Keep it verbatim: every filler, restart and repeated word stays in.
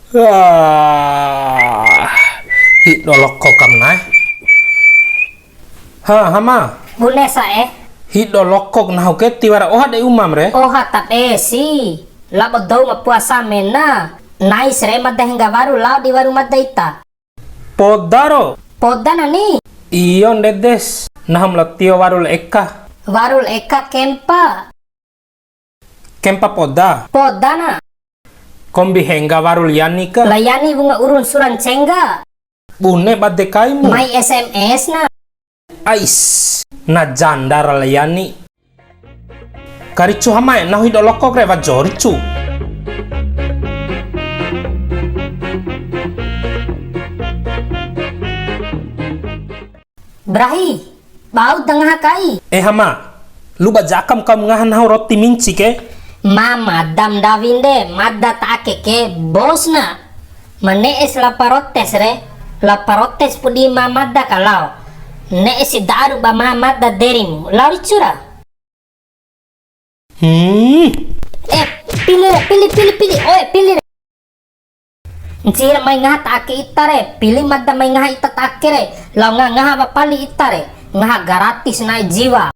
Ah, hido loko kam na'e. Ha, Hama. Bune sa'e. Hido loko nahu ke tiwara oha dei umam re. Oha ta be si. Labo dou ma puasa mena. Nais re mada hengga waru lao di waru mada ita. Poda ro. Poda nani? Iyo ndedes. Nahu ma lao tio waru la Eka. Waru la Eka kempa. Kempa poda. Poda na. Kombi hengga waru la Yani ka. La Yani wunga urun sura ncengga. Bune bade kaimu. Mai S M S na. Ais, na janda ra la Yani. Karicu Hama e, nahu hido lokok re wajo ricu. Brahi, bau da ngaha kai. Eh Hama, lu ba jakam kaum ngaha nahu roti minci ke? Ma mada ma ndawin de, mada ta ake ke bos na. Ma ne'es la parotes re, la parotes pudi ma mada ka lao. Ne'es si daru ba ma mada derimu, lao ricu ra. Hmm. Eh, pili re, pili, pili, pili. Oe, pili re. Ncir mai ngaha ta ake ita re, pili mada mai ngaha ita ta ake re. Lao ngaha, ngaha ba pali ita re. Ngaha gratis na'e jiwa.